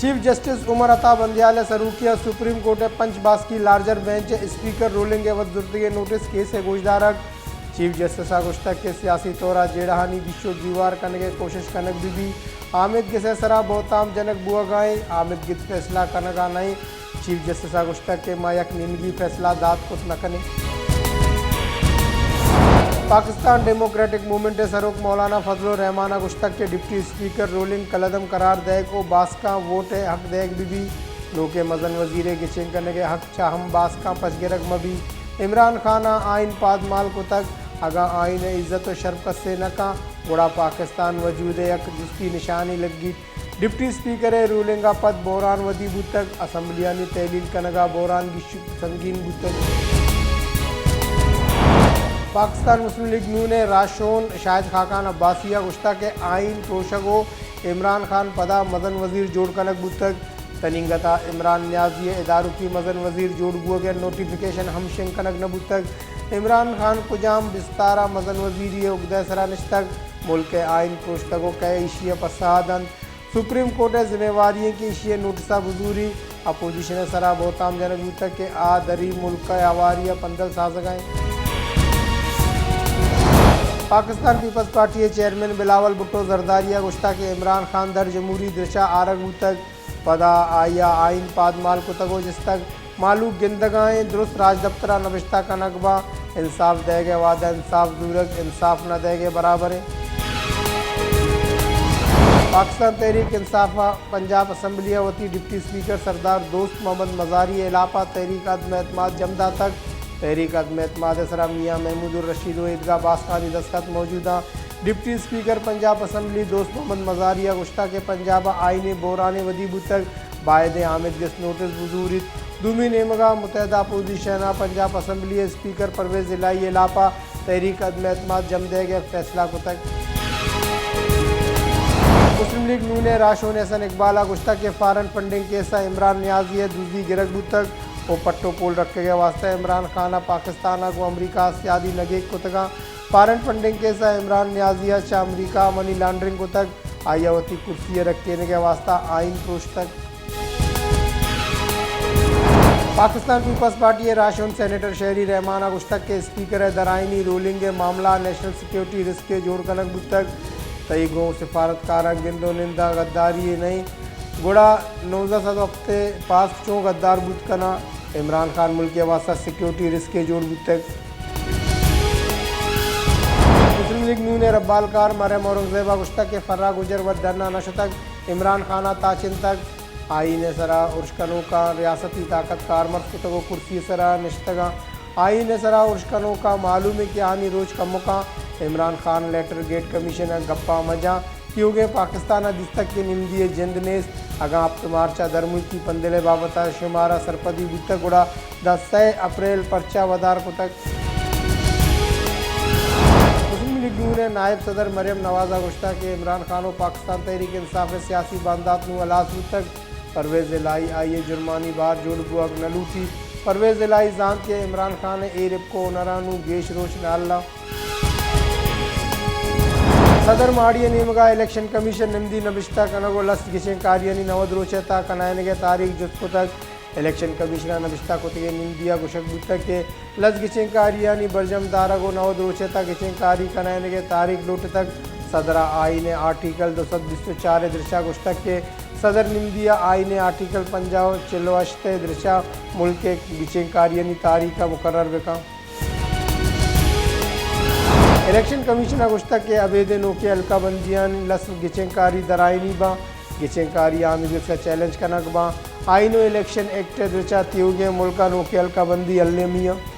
Chief justice Umar عطا بندیال ءِ سروکی ءَ سپریم کورٹ ءِ پنچ باسکی لارجر بینچ ءِ اسپیکر رولنگ ءِ وت زرتگیں نوٹس کیس ءِ گوشدارگ۔ چیف جسٹس ءَ گوشتگ کہ سیاسی طور ءَ جیڑہانی گیش ءُ گیوار کنگ ءِ کوشش کنگ بہ بیت۔ آمید گس ءِ سرا بہتام جنگ بوہگا ایں، آمید گس فیصلہ کنگا نہ ایں۔ چیف جسٹس ءَ گوشتگ کہ ما یک نیمگی فیصلہ دات کت نہ کنیں۔ پاکستان ڈیموکریٹک موومنٹ ءِ سروک مولانا فضل الرحمان ءَ گوشتگ کہ ڈپٹی اسپیکر رولنگ کلعدم قرار دئیگ ءُ باسکاں ووٹ ءِ حق دئیگ بہ بیت۔ نوکیں مزن وزیر ءِ گچین کنگ ءِ حق چہ ہم باسکاں پشگرگ مہ بیت۔ عمران خان ءَ آئین پادمال کتگ، اگاں آئین ءِ عزت ءُ شرپ کسے نہ کنت، گڑا پاکستان وجود ءِ یک جستی نشانے لگیت۔ ڈپٹی اسپیکر ءِ رولنگ ءَ پد بحران ودی بوتگ، اسمبلیانی تحلیل کنگ ءَ بحران گیش سنگین بوتگ۔ پاکستان مسلم لیگ نون ءِ راہشون شاہد خاقان عباسی ءَ گوشتگ کہ آئین پروشگ ءُ عمران خان پدا مزن وزیر جوڑ کنگ بوتگ۔ تنینگت ءَ عمران نیازی ءِ ادارکی مزن وزیر جوڑ بوہگ ءِ نوٹیفکیشن ہم شنگ کنگ نہ بوتگ۔ عمران خان کجام بستار ءَ مزن وزیری ءِ اگدہ ءِ سرا نشتگ؟ ملک ءِ آئین پروشتگ ءُ کئے ایشی ءَ پسہ ءَ دنت؟ سپریم کورٹ ءِ ذمہ واری ایں کہ ایشی ءِ نوٹس ءَ بزوری۔ اپوزیشن ءِ سرا بہتام جنگ بوتگ کہ آ دری ملک ءِ ہواری ءَ پندل سازگ ءَ ایں۔ پاکستان پیپلز پارٹی ءِ چیئرمین بلاول بھٹو زرداری ءَ گوشتگ کہ عمران خان در جمہوری درچ ءَ آرگ بوتگ، پدا آئی ءَ آئین پادمال کتگ ءُ جستگ، مہلوک گندگ ءَ ایں، درست راجدپتر ءَ نبشتہ کنگ باں، انصاف دئیگ ءِ وہد ءَ انصاف زورگ انصاف نہ دئیگ ءِ برابر ایں۔ پاکستان تحریک انصاف ءَ پنجاب اسمبلی ءَ وتی ڈپٹی اسپیکر سردار دوست محمد مزاری ءِ ہلاپ ءَ تحریک عدم اعتماد جم داتگ۔ تحریک عدم اعتماد ءِ سرا میاں محمود الرشید ءُ ایدگہ باسکانی دستخط موجود اَنت۔ ڈپٹی اسپیکر پنجاب اسمبلی دوست محمد مزاری ءَ گوشتگ کہ پنجاب ءَ آئین ءِ بحرانے ودی بوتگ، باید ایں آمید گس نوٹس بزوریت۔ دومی نیمگ ءَ متحدہ اپوزیشن ءَ پنجاب اسمبلی ءِ اسپیکر پرویز الہی ءِ ہلاپ ءَ تحریک عدم اعتماد جم دئیگ ءِ فیصلہ کتگ۔ مسلم لیگ نون ءِ راہشون احسن اقبال ءَ گوشتگ کہ فارن فنڈنگ کیس ءَ عمران نیازی ءِ دزی گرگ بوتگ ءُ پٹ ءُ پول رکھگ ءِ واستہ عمران خان ءَ پاکستان ءَ گوں امریکہ ءَ سیادی نگیگ کتگ اَنت۔ فارن فنڈنگ کیس ءَ عمران نیازی ءَ چہ امریکہ ءَ منی لانڈرنگ کتگ، آئی ءَ وتی کرسی ءِ رکینگ ءِ واستہ آئین پروشتگ۔ پاکستان پیپلز پارٹی ءِ راہشون سینیٹر شہری رحمان ءَ گوشتگ کہ اسپیکر ءِ درآئینی رولنگ ءِ معاملہ ءَ نیشنل سیکورٹی رسکے جوڑ کنگ بوتگ۔ تئی گوں سفارتکاراں گند ءُ نند ءَ غداری یے نہ اِنت، گڑا نوزدہ سد ءُ ہپت ءِ پاسک چوں غدار بوت کناں؟ عمران خان ملک ءِ واستہ سیکورٹی رسکے جوڑ بوتگ۔ مسلم لیگ نون ءِ ربالکار مریم اورنگزیب ءَ گوشتگ کہ فرا گجر وت ڈن ءَ نہ شتگ، عمران خان ءَ تاچینتگ۔ آئین ءِ سرا ارش کنوکاں ریاستی طاقت کارمرز کتگ ءُ کرسی ءِ سرا نشتگ اَنت۔ آئین ءِ سرا ارش کنوکاں معلوم اِنت کہ آہانی روچ کمک اَنت۔ عمران خان لیٹر گیٹ کمیشن ءِ گپاں مہ جاں۔ تیوگیں پاکستان ءَ دیستگ کہ نمدی ءِ جند نیست۔ اگاں ہپت مارچ ءَ درملکی پندل ءِ بابت ءَ شمارا سرپدی بوتگ، گڑا داں سئے اپریل پرچا ودار کتگ؟ مسلم لیگ نون ءِ نائب صدر مریم نواز ءَ گوشتگ کہ عمران خان ءُ پاکستان تحریک انصاف ءِ سیاسی باندات نوں ہلاس بوتگ۔ پرویز الہی آئی ءِ جرمانی بار جوڑ بوہگ نہ لوٹیت۔ پرویز الہی زانت کہ عمران خان ءِ اے رپک ءُ ہنراں نوں گیش روچ نہ ہلاں۔ صدر ماڑی ءِ نیمگ ءَ الیکشن کمیشن نمدی نبشتہ کنگ ءُ لس گچین کاریانی نود روچ ءِ تہا کنائینگ ءِ تاریخ جست کتگ۔ الیکشن کمیشن ءَ نبشتہ کتگیں نمدی ءَ گوشگ بوتگ کہ لس گچین کاریانی برجم دارگ ءُ نود روچ ءِ تہا گچین کاری کنائینگ ءِ تاریخ لوٹتگ۔ صدر ءَ آئین ءِ آرٹیکل دو سد بیست ءُ چار ءِ درچ ءَ گوشتگ کہ صدر نمدی ءَ آئین ءِ آرٹیکل پنجاہ ءُ چل ءُ ہشت ءِ درچ ءَ ملک ءِ گچین کاریانی تاریخ ءَ مقرر بہ کنت۔ الیکشن کمیشن ءَ گوشتگ کہ ابیدیں نوکیں حلقہ بندیانی لس گچین کاری درآئینی باں، گچین کاری آمیدگس ءَ چیلنج کنگ باں۔ آئین ءُ الیکشن ایکٹ ءِ درچ ءَ تیوگیں ملک ءَ نوکیں حلقہ بندی المی اَنت۔